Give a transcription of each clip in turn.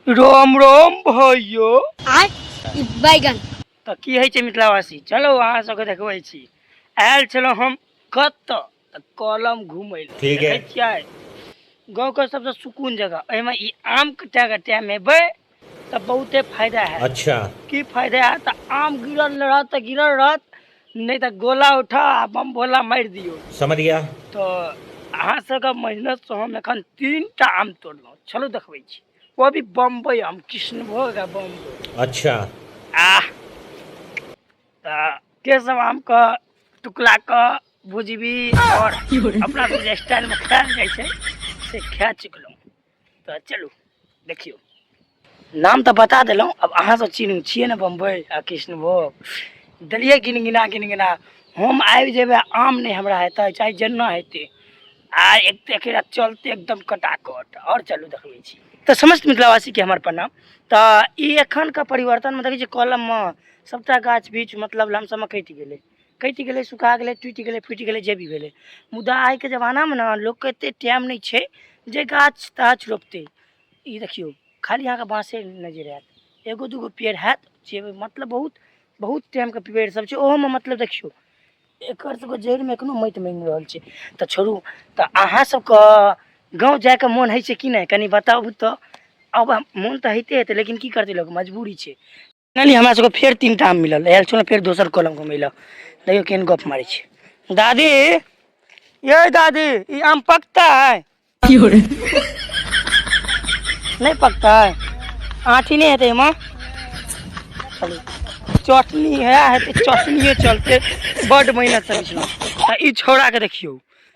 राम राम भैयो। आय ई बैगन। तऽ की होइ छै मिथिलावासी, चलो अहाँ सबके देखबै छी। आयल छलहुँ हम कतऽ, तऽ कलम घुमै लए। ठीक है। देखै छियै गाँवके सबसँ सुकून जगह, एहिमे ई आमके टाके टाइम एबै तऽ बहुते फायदा हैत। अच्छा। की फायदा हैत, तऽ आम गिरल रहत तऽ गिरल रहत, नहि तऽ गोला उठा आ बम भोला मारि दियौ। समझ गया। तऽ अहाँ सबके मेहनतसँ हम एखन 3टा आम तोड़लहुँ। चलू देखबै छी, वो भी बम्बई आम, कृष्णभोग आ बम्बई। अच्छा। आह, तऽ के सब आमके टुकला के भुजबी और अपना सब जे स्टाइलमे खायल जाइ छै से खा चुकलहुँ। तऽ चलू देखियौ, नाम तऽ बता देलहुँ, आब अहाँ सब चिन्हू छियै ने बम्बई आ कृष्णभोग। देलियै गिन गिना गिन गिना, हम आबि जेबै आम नहि हमरा हेतै, चाहे जेना हेतै, आ एक एकरा चलते एकदम कटाकट। आओर चलू देखबै छी। तऽ समस्त मिथिलावासीके हमर प्रणाम। तऽ ई एखनके परिवर्तनमे देखै छियै कलममे सभटा गाछ वृक्ष मतलब लमसममे कटि गेलै, कटि गेलै, सुखा गेलै, टूटि गेलै, फूटि गेलै, जे भी भेलै। मुदा आइके जमानामे ने लोकके एतेक टाइम नहि छै जे गाछ ताछ रोपतै। ई देखियौ, खाली अहाँके बाँसे नजरि आयत, एगो दूगो पेड़ हैत जे मतलब बहुत बहुत टाइमके पेड़ सब छै। ओहोमे मतलब देखियौ एकर सबके जड़िमे एखनो माटि मांगि रहल छै। तऽ छोड़ू, तऽ अहाँ सबके गाँव जाइके मोन होइ छै कि नहि, कनि बताबू तऽ। आब मोन तऽ होइते हेतै, लेकिन की करतै लोक, मजबूरी छै। फाइनली हमरा सबके फेर 3टा आम मिलल। आयल छलहुँ फेर दोसर कलम घुमै लए। देखियौ केहन गप मारै छै। दादी, ये दादी, ई आम पकता है? नहि पकता है, आँठी नहि हेतै एहिमे। चलू चटनी है हेतै, चटनिए चलतै। बड्ड मेहनतसँ बिछलहुँ। तऽ ई छौड़ाके देखियौ,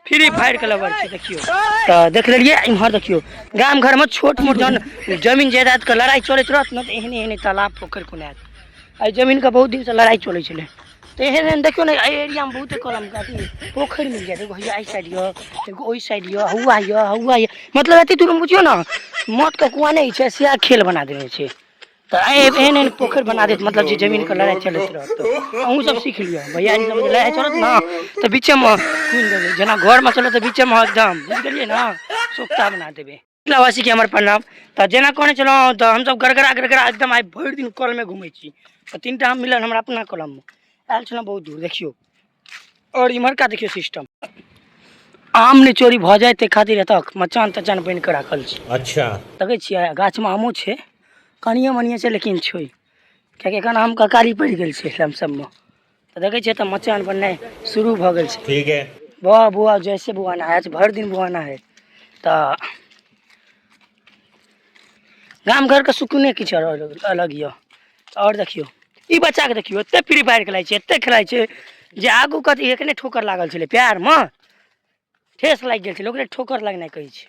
फ्री फायर के लवर छै। देखियौ तऽ देख लेलियै। इम्हर देखियौ, गाम घरमे छोट मोट जहन जमीन जायदादके लड़ाइ चलैत रहत ने, तऽ एहने एहने तालाब पोखरि खुनायत। एहि जमीनके बहुत दिनसँ लड़ाइ चलै छलै, तऽ एहन एहन देखियौ ने, एहि एरियामे बहुते कलम अथी पोखरि मिल जायत। एगो हैया एहि साइड यऽ, एगो ओहि साइड यऽ, हौआ यऽ, हौआ यऽ, मतलब एते दूरमे बुझियौ ने मौतके कुआँ नहि छै, सएह खेल बना देने छै। तऽ एहन एहन पोखरि बना देत, मतलब जे जमीनके लड़ाइ चलैत रहत। तऽ अहूँ सब सीख लिअ, भैयारी सबके लड़ाइ चलत ने तऽ बीचेमे खुनि देबै, जेना घरमे चलत तऽ बीचेमे एकदम, बुझि गेलियै ने, सोख्ता बना देबै। मिथिलावासीके हमर प्रणाम। तऽ जेना कहने छलहुँ, तऽ हमसब गड़गड़ा गड़गड़ा एकदम आइ भरि दिन कलमे घुमै छी। तऽ 3टा आम मिलल हमरा अपना कलममे, आयल छलहुँ बहुत दूर। देखियौ, आओर इम्हरका देखियौ सिस्टम, आम नहि चोरी भऽ जाय ताहि खातिर एतऽ मचान तचान बनि कऽ राखल छै। अच्छा। देखै छियै, गाछमे आमो छै, कनिए मनिए छै, लेकिन छै, किएकि एखन आमके अकाली पड़ि गेल छै लमसममे। तऽ देखै छियै तऽ मचान बननाइ शुरू भऽ गेल छै। ठीक है। बौआ बौआ जैसे बुआना है, भरि दिन बुआना है। तऽ गाम घरके सुकूने किछु अलग यऽ। आओर देखियौ ई बच्चाके, देखियौ एते फ्री फायर खेलाइ छै, एते खेलाइ छै जे आगू कथी एखने ठोकर लागल छलै, पैरमे ठेस लागि गेल छलै, ओकरे ठोकर लगनाइ कहै छै।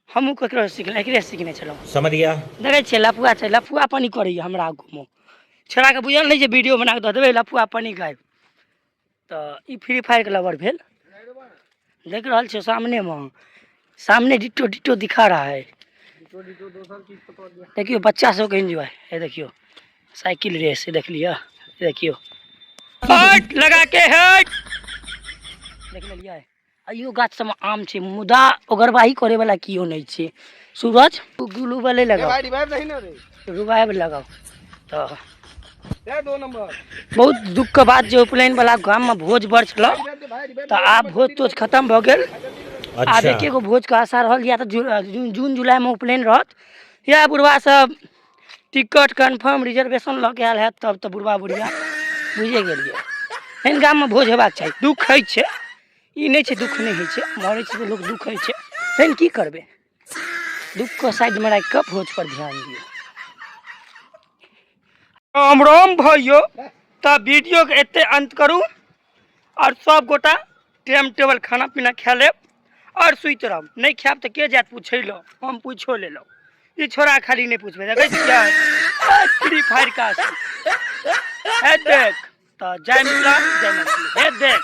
हमहूँ ककरो सिखने, एकरे सिखने छलहुँ। समझ गया। देखै छियै, लफुआ छै, लफुआ पानी करैए हमरा आगूमे। छोड़ाके बुझल नहि जे वीडियो बना कऽ दऽ देबै, लफुआ पानी गायब। तऽ ई फ्री फायरके लवर भेल। देख रहल छियै सामनेमे, सामने डिट्टो डिट्टो दिखा रहा है। देखियौ बच्चा सबके एंजॉय, हे देखियौ साइकिल रेस, देख लिअ, देखियौ हट लगा के हट, देख लेलियै। अइयो गाछ सबमे आम छै, मुदा ओगरवाही करे वाला केओ नहि छै। सूरज ग्लू वाले लगाओ, रिवाइव लगाओ। तऽ बहुत दुख के बात जे उपनयन वाला गाम में भोज बड़ छल, तऽ आब भोज तोज खत्म भऽ गेल। आब अच्छा। एके गो भोज के आशा रहल, या तऽ जून जुलाई में उपनयन रहत, या बुढ़वा सब टिकट कन्फर्म रिजर्वेशन लऽ के आयल हैत, तब तऽ बुढ़वा बुढ़िया बुझे गेलियै। एहन गाममे भोज हेबाक चाही। दुःख होइ छै, ई नहि छै दुःख नहि होइ छै, मरै छै तऽ लोक दुःख होइ छै, लेकिन की करबै, दुःखके साइडमे राखि कऽ भोज पर ध्यान दियौ। राम राम भैयो। तऽ वीडियोके एते अंत करू आओर सब गोटा टाइम टेबल खाना पीना खा लेब आओर सुति रहब। नहि खायब तऽ के जायत पूछै लए? हम पूछो लेलहुँ, ई छोड़ा खाली नहि पूछबै। देखै छियै फ्री फायर का हे देख। तऽ जय मिथिला, जय मैथिली। हे देख।